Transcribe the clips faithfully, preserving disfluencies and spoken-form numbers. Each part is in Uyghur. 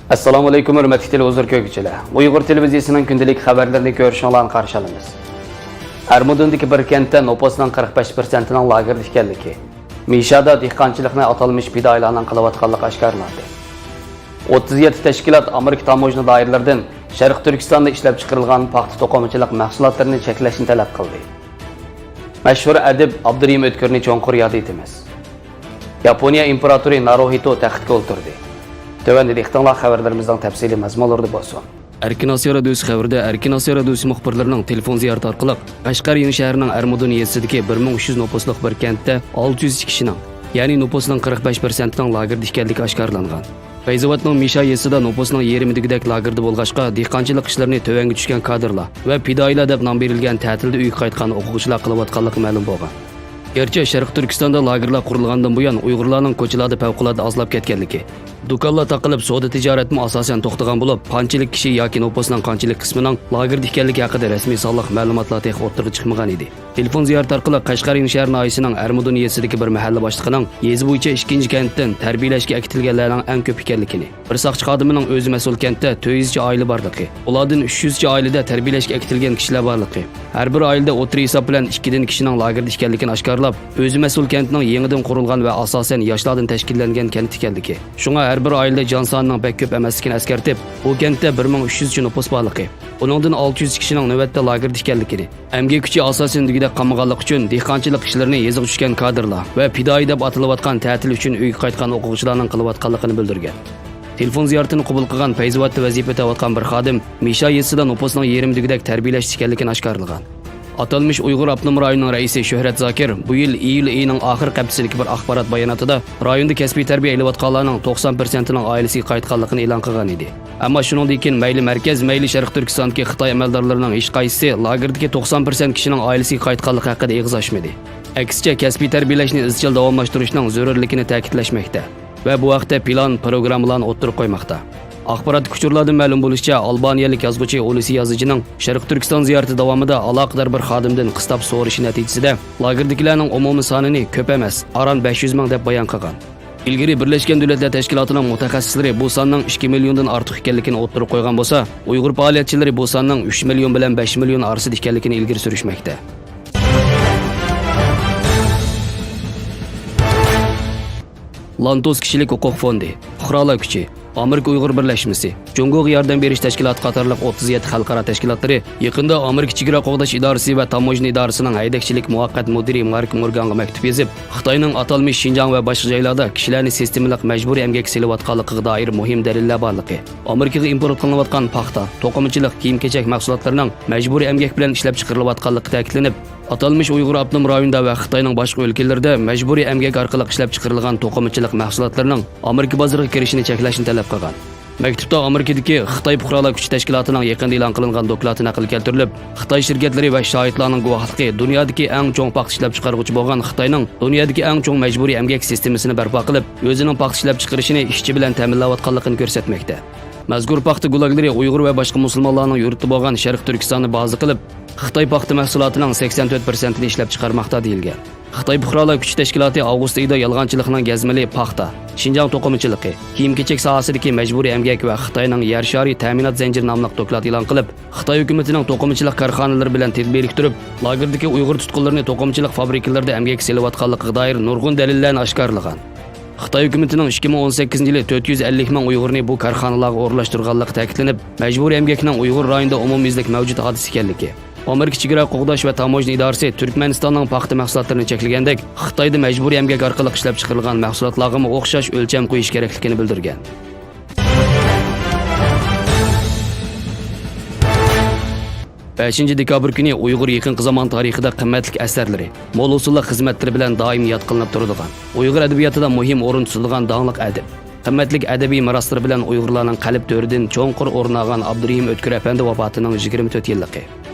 ئەسسالامۇئەلەيكۇم، ھۆرمەتلىك تېلېۋىزور كۆرگۈچىلەر. ئۇيغۇر تېلېۋىزىيىسىنىڭ كۈندىلىك خەۋەرلىرىنى كۆرۈشۈڭلارنى قارشى ئالىمىز. ئەرمۇدۇندىكى بىر كەنتتە نوپۇسنىڭ قىرىق بەش پىرسەنتىنىڭ لاگېردا ئىكەنلىكى، مىشادا دېھقانچىلىقنى ئاتالمىش پىدائىيلارنىڭ قىلىۋاتقانلىقى ئاشكارىلاندى. ئوتتۇز يەتتە تەشكىلات ئامېرىكا تاموژنا دائىرىلىرىدىن شەرقىي تۈركىستاندا ئىشلەپچىقىرىلغان پاختا توقۇمىچىلىق مەھسۇلاتلىرىنى چەكلەشنى تەلەپ قىلدى. مەشھۇر ئەدىب ئابدۇرېھىم ئۆتكۈرنى چوڭقۇر ياد ئېتىمىز. ياپونىيە ئىمپېراتورى ناروھىتو تەختكە ئولتۇردى. تۆۋەندە دىققىتىڭلار خەۋەرلىرىمىزنىڭ تەپسىلىي مەزمۇنلىرىدا بولسۇن. ئەركىن ئاسىيا رادىيوسى خەۋىرىدە ئەركىن ئاسىيا رادىيوسى مۇخبىرلىرىنىڭ تېلېفون زىيارىتى ئارقىلىق قەشقەر يېڭىشەھىرىنىڭ ئەرمۇدۇن يېزىسىدىكى بىر مىڭ ئۈچ يۈز نوپۇسلۇق بىر كەنتتە ئالتە يۈز ئىككى كىشىنىڭ، يەنى نوپۇسنىڭ قىرىق بەش پىرسەنتىنىڭ لاگېردا ئىكەنلىكى ئاشكارىلانغان. پەيزاۋاتنىڭ مىشا يېزىسىدا نوپۇسنىڭ يېرىمى دېگۈدەك لاگېردا بولغاچقا، دېھقانچىلىق ئىشلىرىنى تۆۋەنگە چۈشكەن كادىرلار ۋە پىدائىيلار دەپ نام بېرىلگەن تەتىلدە ئۆيگە قايتقان ئوقۇغۇچىلار قىلىۋاتقانلىقى مەلۇم بولغان. گەرچە شەرقىي تۈركىستاندا لاگېرلار قۇرۇلغاندىن بۇيان ئۇيغۇرلارنىڭ كوچىلاردا پەۋقۇلئاددە ئازلاپ كەتكەنلىكى، دۇكانلار تاقىلىپ، سودا تىجارەتمۇ ئاساسەن توختىغان بولۇپ، قانچىلىك كىشى ياكى نوپۇسنىڭ قانچىلىك قىسمىنىڭ لاگېردا ئىكەنلىكى ھەققىدە رەسمىي سانلىق مەلۇماتلار تېخى ئوتتۇرىغا چىقمىغان ئىدى. تېلېفون زىيارىتى ئارقىلىق قەشقەر يېڭىشەھەر ناھىيەسىنىڭ ئەرمۇدۇن يېزىسىدىكى بىر مەھەللە باشلىقىنىڭ يېزا بويىچە ئىككىنچى كەنتتىن تەربىيەلەشكە ئەكېتىلگەنلەرنىڭ ئەڭ كۆپ ئىكەنلىكىنى، بىر ساقچى خادىمىنىڭ ئۆزى مەسئۇل كەنتتە تۆت يۈزچە ئائىلە بارلىقى، ئۇلاردىن ئۈچ يۈزچە ئائىلىدە تەربىيەلەشكە ئەكېتىلگەن كىشىلەر بارلىقى، ھەر بىر ئائىلىدە ئوتتۇرا ھېساب بىلەن ئىككىدىن كىشىنىڭ لاگېردا ئىكەنلىكىنى ئاشكارىلاپ، ئۆزى مەسئۇل كەنتنىڭ يېڭىدىن قۇرۇلغان ۋە ئاساسەن ياشلاردىن تەشكىللەنگەن كەنت ئىكەنلىكى، شۇڭا ھەر بىر ئائىلىدە جان سانىنىڭ بەك كۆپ ئەمەسلىكىنى ئەسكەرتىپ، بۇ كەنتتە بىر مىڭ ئۈچ يۈزچە نوپۇس بارلىقى، ئۇنىڭدىن ئالتە يۈز كىشىنىڭ نۆۋەتتە لاگېردا ئىكەنلىكىنى، ئەمگەك كۈچى ئاساسەن دېگۈدەك قالمىغانلىقى ئۈچۈن دېھقانچىلىق ئىشلىرىنى يېزىغا چۈشكەن كادىرلار ۋە پىدائىي دەپ ئاتىلىۋاتقان تەتىل ئۈچۈن ئۆيگە قايتقان ئوقۇغۇچىلارنىڭ قىلىۋاتقانلىقىنى بىلدۈرگەن. تېلېفون زىيارىتىنى قوبۇل قىلغان پەيزاۋاتتا ۋەزىپە ئۆتەۋاتقان بىر خادىم مىشا يېزىسىدا نوپۇسنىڭ يېرىمى دېگۈدەك تەربىيەلەشتە ئىكەنلىكىنى ئاشكارىلىغان. ئاتالمىش ئۇيغۇر ئاپتونوم رايونىنىڭ رەئىسى شۆھرەت زاكىر بۇ يىل ئىيۇل ئېيىنىڭ ئاخىرقى ھەپتىسىدىكى بىر ئاخبارات باياناتىدا رايوندا كەسپىي تەربىيە ئېلىۋاتقانلارنىڭ توقسان پىرسەنتىنىڭ ئائىلىسىگە قايتقانلىقىنى ئېلان قىلغان ئىدى. ئەمما شۇنىڭدىن كېيىن مەيلى مەركەز، مەيلى شەرقىي تۈركىستاندىكى خىتاي ئەمەلدارلىرىنىڭ ھېچقايسىسى لاگېردىكى توقسان پىرسەنت كىشىنىڭ ئائىلىسىگە قايتقانلىقى ھەققىدە ئېغىز ئاچمىدى. ئەكسىچە، كەسپىي تەربىيەلەشنى ئىزچىل داۋاملاشتۇرۇشنىڭ زۆرۈرلۈكىنى تەكىتلەشمەكتە ۋە بۇ ھەقتە پىلان، پىروگراممىلارنى ئوتتۇرىغا قويماقتا. ئاخباراتتا ئۇچۇرلاردىن مەلۇم بولۇشىچە، ئالبانىيەلىك يازغۇچى ئۇلۇسى يازىچىنىڭ شەرقىي تۈركىستان زىيارىتى داۋامىدا ئالاقىدار بىر خادىمدىن قىستاپ سورىشى نەتىجىسىدە، لاگېردىكىلەرنىڭ ئومۇمىي سانىنى كۆپ ئەمەس، ئاران بەش يۈز مىڭ دەپ بايان قىلغان. ئىلگىرى بىرلەشكەن دۆلەتلەر تەشكىلاتىنىڭ مۇتەخەسسىسلىرى بۇ ساننىڭ ئىككى مىليوندىن ئارتۇق ئىكەنلىكىنى ئوتتۇرىغا قويغان بولسا، ئۇيغۇر پائالىيەتچىلىرى بۇ ساننىڭ ئۈچ مىليون بىلەن بەش مىليون ئارىسىدا ئىكەنلىكىنى ئىلگىرى سۈرۈشمەكتە. لانتوس كىشىلىك ھوقۇق فوندى، پۇقرالار كۈچى، ئامېرىكا ئۇيغۇر بىرلەشمىسى، جۇڭگوغا ياردەم بېرىش تەشكىلاتى قاتارلىق ئوتتۇز يەتتە خەلقئارا تەشكىلاتلىرى يېقىندا ئامېرىكا چېگرا قوغداش ئىدارىسى ۋە تاموژنا ئىدارىسىنىڭ ھەيدەكچىلىك مۇۋەققەت مۇدىرى مارك مورگانغا مەكتۇپ يېزىپ، خىتاينىڭ ئاتالمىش شىنجاڭ ۋە باشقا جايلاردا كىشىلەرنى سىستېمىلىق مەجبۇرىي ئەمگەككە سېلىۋاتقانلىقىغا دائىر مۇھىم دەلىللەر بارلىقى، ئامېرىكىغا ئىمپورت قىلىنىۋاتقان پاختا، توقۇمىچىلىق، كىيىم-كېچەك مەھسۇلاتلىرىنىڭ مەجبۇرىي ئەمگەك بىلەن ئىشلەپچىقىرىلىۋاتقانلىقى تەكىتلىنىپ، ئاتالمىش ئۇيغۇر ئاپتونوم رايونىدا ۋە خىتاينىڭ باشقا ئۆلكىلىرىدە مەجبۇرىي ئەمگەك ئارقىلىق ئىشلەپچىقىرىلغان توقۇمىچىلىق مەھسۇلاتلىرىنىڭ ئامېرىكا بازىرىغا كىرىشىنى چەكلەشنى تەلەپ قىلغان. مەكتۇپتا ئامېرىكىدىكى خىتاي پۇقرالار كۈچى تەشكىلاتىنىڭ يېقىندا ئېلان قىلىنغان دوكلاتى نەقىل كەلتۈرۈلۈپ، خىتاي شىركەتلىرى ۋە شاھىتلارنىڭ گۇۋاھلىقى دۇنيادىكى ئەڭ چوڭ پاختا ئىشلەپچىقارغۇچى بولغان خىتاينىڭ دۇنيادىكى ئەڭ چوڭ مەجبۇرىي ئەمگەك سىستېمىسىنى بەرپا قىلىپ، ئۆزىنىڭ پاختا ئىشلەپچىقىرىشىنى ئىشچى بىلەن تەمىنلەۋاتقانلىقىنى كۆرسەتمەكتە. مەزكۇر پاختا گۇلاگلىرى ئۇيغۇر ۋە باشقا مۇسۇلمانلارنىڭ يۇرتى بولغان شەرقىي تۈركىستاننى بازا قىلىپ، خىتاي پاختا مەھسۇلاتىنىڭ سەكسەن تۆت پىرسەنتىنى ئىشلەپچىقارماقتا دېيىلگەن. خىتاي پۇقرالار كۈچى تەشكىلاتى ئاۋغۇست ئېيىدا يالغانچىلىقنىڭ گەزمىلى پاختا، شىنجاڭ توقۇمىچىلىقى، كىيىم-كېچەك ساھەسىدىكى مەجبۇرىي ئەمگەك ۋە خىتاينىڭ يەر شارى تەمىنات زەنجىرى ناملىق دوكلات ئېلان قىلىپ، خىتاي ھۆكۈمىتىنىڭ توقۇمىچىلىق كارخانىلىرى بىلەن تىل بىرىكتۈرۈپ، لاگېردىكى ئۇيغۇر تۇتقۇنلىرىنى توقۇمىچىلىق فابرىكىلىرىدا ئەمگەككە سېلىۋاتقانلىقىغا دائىر نۇرغۇن دەلىللەرنى ئاشكارىلىغان. خىتاي ھۆكۈمىتىنىڭ ئىككى مىڭ ئون سەككىزىنچى يىلى تۆت يۈز ئەللىك مىڭ ئۇيغۇرنى بۇ كارخانىلارغا ئورۇنلاشتۇرغانلىقى تەكىتلىنىپ، مەجبۇرىي ئەمگەكنىڭ ئۇيغۇر رايونىدا ئومۇميۈزلۈك مەۋجۇت ھادىسە ئىكەنلىكى، ئامېرىكا چېگرا قوغداش ۋە تاموژنا ئىدارىسى تۈركمەنىستاننىڭ پاختا مەھسۇلاتلىرىنى چەكلىگەندەك، خىتايدا مەجبۇرىي ئەمگەك ئارقىلىق ئىشلەپچىقىرىلغان مەھسۇلاتلارغىمۇ ئوخشاش ئۆلچەم قويۇش كېرەكلىكىنى بىلدۈرگەن. بەشىنچى دېكابىر كۈنى ئۇيغۇر يېقىنقى زامان تارىخىدا قىممەتلىك ئەسەرلىرى، مول ھوسۇللۇق خىزمەتلىرى بىلەن دائىم ياد قىلىنىپ تۇرىدىغان، ئۇيغۇر ئەدەبىياتىدا مۇھىم ئورۇن تۇتىدىغان داڭلىق ئەدىب، قىممەتلىك ئەدەبىي مىراسلىرى بىلەن ئۇيغۇرلارنىڭ قەلب تۆرىدىن چوڭقۇر ئورۇن ئالغان ئابدۇرېھىم ئۆتكۈر ئەپەندى ۋاپاتىنىڭ يىگىرمە تۆت يىللىقى.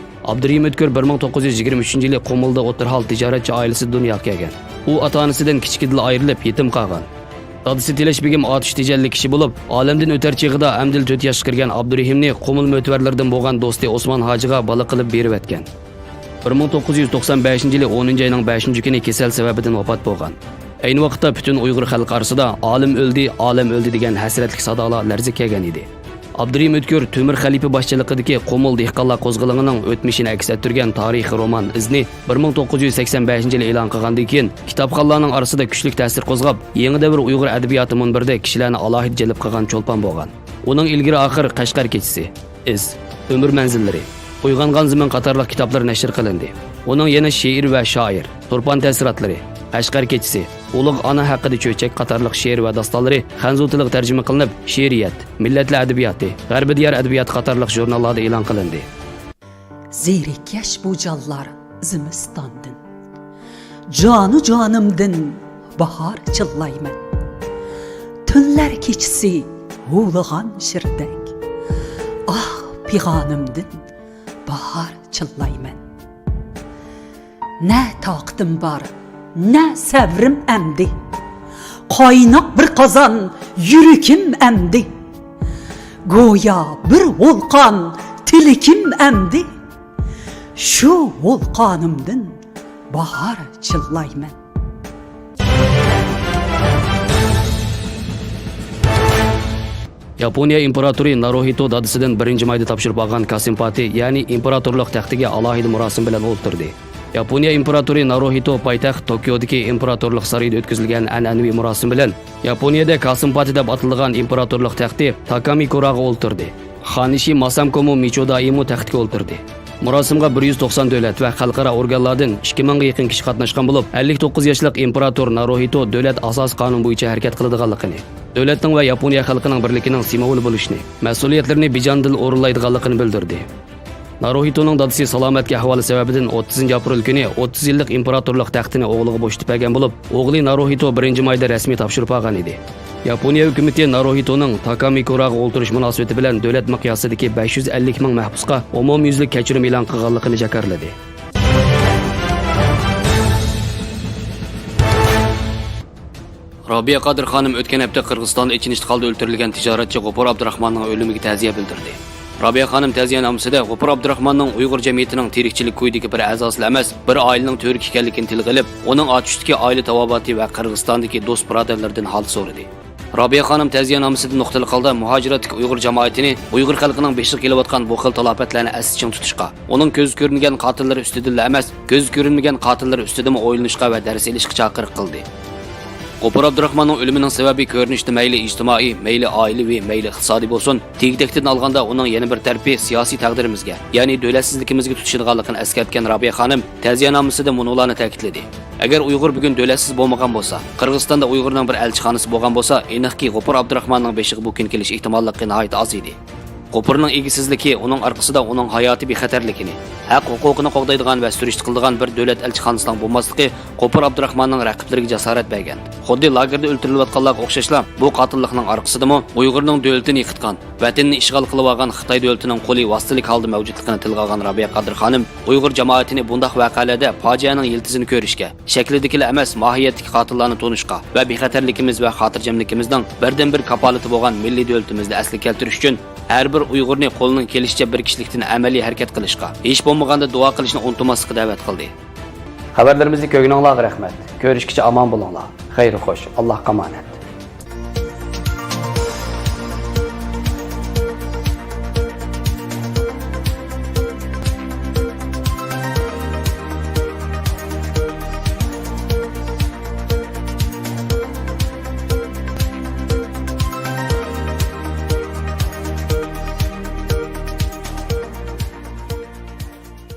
ئابدۇرېھىم ئۆتكۈر بىر مىڭ توققۇز يۈز يىگىرمە ئۈچىنچى يىلى قۇمۇلدا ئوتتۇرا ھال تىجارەتچى ئائىلىسىدە دۇنياغا كەلگەن. ئۇ ئاتا-ئانىسىدىن كىچىكىدىلا ئايرىلىپ، يېتىم قالغان. دادىسى تىلەش بېگىم ئاتۇش تېجەللىك كىشى بولۇپ، ئالەمدىن ئۆتەر چېغىدا ئەمدىلا تۆت ياشقا كىرگەن ئابدۇرېھىمنى قۇمۇل مۆتىۋەرلىرىدىن بولغان دوستى ئوسمان ھاجىغا بالا قىلىپ بېرىۋەتكەن. بىر مىڭ توققۇز يۈز توقسان بەشىنچى يىلى ئونىنچى ئاينىڭ بەشىنچى كۈنى كېسەل سەۋەبىدىن ۋاپات بولغان. ئەينى ۋاقىتتا پۈتۈن ئۇيغۇر خەلقى ئارىسىدا «ئالىم ئۆلدى، ئالەم ئۆلدى» دېگەن ھەسرەتلىك سادالار لەرزىگە كەلگەن ئىدى. ئابدۇرېھىم ئۆتكۈر تۆمۈر خەلىپە باشچىلىقىدىكى قۇمۇل دېھقانلار قوزغىلىڭىنىڭ ئۆتمۈشىنى ئەكس ئەتتۈرگەن تارىخىي رومان ئىزنى بىر مىڭ توققۇز يۈز سەكسەن بەشىنچى يىلى ئېلان قىلغاندىن كېيىن، كىتابخانلارنىڭ ئارىسىدا كۈچلۈك تەسىر قوزغاپ، يېڭى دەۋر ئۇيغۇر ئەدەبىياتى مۇنبىرىدە كىشىلەرنى ئالاھىدە جەلپ قىلغان چولپان بولغان. ئۇنىڭ ئىلگىرى ئاخىر «قەشقەر كېچىسى»، «ئىز»، «ئۆمۈر مەنزىللىرى»، «ئويغانغان زېمىن» قاتارلىق كىتابلىرى نەشر قىلىندى. ئۇنىڭ يەنە «شېئىر ۋە شائىر»، «تۇرپان تەسىراتلىرى»، «قەشقەر كېچىسى»، «ئۇلۇغ ئانا ھەققىدە چۆچەك» قاتارلىق شېئىر ۋە داستانلىرى خەنزۇ تىلىغا تەرجىمە قىلىنىپ، «شېئىرىيەت»، «مىللەتلەر ئەدەبىياتى»، «غەربىي دىيار ئەدەبىياتى» قاتارلىق ژۇرناللاردا ئېلان قىلىندى. زېرىككەچ بۇ جانلار زىمىستاندىن، جانۇ جانىمدىن باھار چىللايمەن. تۈنلەر كېچىسى ھۇۋلىغان شىردەك، ئاھ، پىغانىمدىن باھار چىللايمەن. نە تاقىتىم بار، نە سەۋرىم ئەمدى. قايناق بىر قازان يۈرىكىم ئەمدى. گويا بىر ۋولقان تىلىكىم ئەمدى. شۇ ۋولقانىمدىن باھار چىللايمەن. ياپونىيە ئىمپېراتورى ناروھىتو دادىسىدىن بىرىنچى مايدا تاپشۇرۇپ ئالغان كاسىمپاتى، يەنى ئىمپېراتورلۇق تەختىگە ئالاھىدە مۇراسىم بىلەن ئولتۇردى. ياپونىيە ئىمپېراتورى ناروھىتو پايتەخت توكيودىكى ئىمپېراتورلۇق سارىيىدا ئۆتكۈزۈلگەن ئەنئەنىۋى مۇراسىم بىلەن ياپونىيەدە كاسىمپاتى دەپ ئاتىلىدىغان ئىمپېراتورلۇق تەختى تاكامىكۇراغا ئولتۇردى. خانىشى ماسامكومۇ مىچودائىمۇ تەختكە ئولتۇردى. مۇراسىمغا بىر يۈز توقسان دۆلەت ۋە خەلقئارا ئورگانلاردىن ئىككى مىڭغا يېقىن كىشى قاتناشقان بولۇپ، ئەللىك توققۇز ياشلىق ئىمپېراتور ناروھىتو دۆلەت ئاساسىي قانۇن بويىچە ھەرىكەت قىلىدىغانلىقىنى، دۆلەتنىڭ ۋە ياپونىيە خەلقىنىڭ بىرلىكىنىڭ سىمۋولى بولۇشىنى، مەسئۇلىيەتلىرىنى بىجانىدىل ئورۇنلايدىغانلىقىنى بىلدۈردى. ناروھىتونىڭ دادىسى سالامەتلىك ئەھۋالى سەۋەبىدىن ئوتتۇزىنچى ئاپرېل كۈنى ئوتتۇز يىللىق ئىمپېراتورلۇق تەختىنى ئوغلىغا بوشىتىپ بەرگەن بولۇپ، ئوغلى ناروھىتو بىرىنچى مايدا رەسمىي تاپشۇرۇپ ئالغان ئىدى. ياپونىيە ھۆكۈمىتى ناروھىتونىڭ تاكامىكۇراغا ئولتۇرۇش مۇناسىۋىتى بىلەن دۆلەت مىقياسىدىكى بەش يۈز ئەللىك مىڭ مەھبۇسقا ئومۇميۈزلۈك كەچۈرۈم ئېلان قىلغانلىقىنى جاكارلىدى. رابىيە قادىر خانىم ئۆتكەن ھەپتە قىرغىزىستاندا ئېچىنىشلىق ھالدا ئۆلتۈرۈلگەن تىجارەتچى غوپۇر ئابدۇراخماننىڭ ئۆلۈمىگە تەزىيە بىلدۈردى. رابىيە خانىم تەزىيەنامىسىدە غوپۇر ئابدۇراخماننىڭ ئۇيغۇر جەمئىيىتىنىڭ تىرىكچىلىك كويىدىكى بىر ئەزاسىلا ئەمەس، بىر ئائىلىنىڭ تۈۋرۈكى ئىكەنلىكىنى تىلغا ئېلىپ، ئۇنىڭ ئاتۇشتىكى ئائىلە تاۋابىئاتى ۋە قىرغىزىستاندىكى دوست بۇرادەرلىرىدىن ھال سورىدى. رابىيە خانىم تەزىيەنامىسىدە نۇقتىلىق ھالدا مۇھاجىرەتتىكى ئۇيغۇر جامائىتىنى ئۇيغۇر خەلقىنىڭ بېشىغا كېلىۋاتقان بۇ خىل تالاپەتلەرنى ئەستە چىڭ تۇتۇشقا، ئۇنىڭ كۆزگە كۆرۈنگەن قاتىللىرى ئۈستىدىنلا ئەمەس، كۆزگە كۆرۈنمىگەن قاتىللىرى ئۈستىدىمۇ ئويلىنىشقا ۋە دەرس ئېلىشقا چاقىرىق قىلدى. غوپۇر ئابدۇراخماننىڭ ئۆلۈمىنىڭ سەۋەبى كۆرۈنۈشىدە مەيلى ئىجتىمائىي، مەيلى ئائىلىۋى، مەيلى ئىقتىسادىي بولسۇن، تېگى-تەكتىدىن ئالغاندا ئۇنىڭ يەنە بىر تەرىپى سىياسىي تەقدىرىمىزگە، يەنى دۆلەتسىزلىكىمىزگە تۇتىشىدىغانلىقىنى ئەسكەرتكەن رابىيە خانىم تەزىيەنامىسىدە مۇنۇلارنى تەكىتلىدى. ئەگەر ئۇيغۇر بۈگۈن دۆلەتسىز بولمىغان بولسا، قىرغىزىستاندا ئۇيغۇرنىڭ بىر ئەلچىخانىسى بولغان بولسا، ئېنىقكى، غوپۇر ئابدۇراخماننىڭ بېشىغا بۇ كۈن كېلىش ئېھتىماللىقى ناھايىتى ئاز ئىدى. غوپۇرنىڭ ئىگىسىزلىكى ئۇنىڭ ئارقىسىدا ئۇنىڭ ھاياتىي بىخەتەرلىكىنى، ھەق-ھوقۇقىنى قوغدايدىغان ۋە سۈرۈشتە قىلىدىغان بىر دۆلەت ئەلچىخانىسىنىڭ بولماسلىقى غوپۇر ئابدۇراخماننىڭ رەقىبلىرىگە جاسارەت بەرگەن. خۇددى لاگېردا ئۆلتۈرۈلۈۋاتقانلارغا ئوخشاشلا، بۇ قاتىللىقنىڭ ئارقىسىدىمۇ ئۇيغۇرنىڭ دۆلىتىنى يىقىتقان، ۋەتىنىنى ئىشغال قىلىۋالغان خىتاي دۆلىتىنىڭ قولى ۋاسىتىلىك ھالدا مەۋجۇتلۇقىنى تىلغا ئالغان رابىيە قادىر خانىم ئۇيغۇر جامائىتىنى بۇنداق ۋەقەلەردە پاجىئەنىڭ يىلتىزىنى كۆرۈشكە، شەكلىدىكىلا ئەمەس، ماھىيەتتىكى قاتىللارنى تونۇشقا ۋە بىخەتەرلىكىمىز ۋە خاتىرجەملىكىمىزنىڭ بىردىنبىر كاپالىتى بولغان مىللىي دۆلىتىمىزنى ئەسلىگە كەلتۈرۈش ئۈچۈن، ھەر بىر ئۇيغۇرنى قولىنىڭ كېلىشىچە بىر كىشىلىكتىن ئەمەلىي ھەرىكەت قىلىشقا، ھېچ بولمىغاندا دۇئا قىلىشنى ئۇنتۇماسلىققا دەۋەت قىلدى. خەۋەرلىرىمىزنى كۆرگىنىڭلارغا رەھمەت. كۆرۈشكىچە ئامان بولۇڭلار. خەير خوش. ئاللاھقا ئامانەت.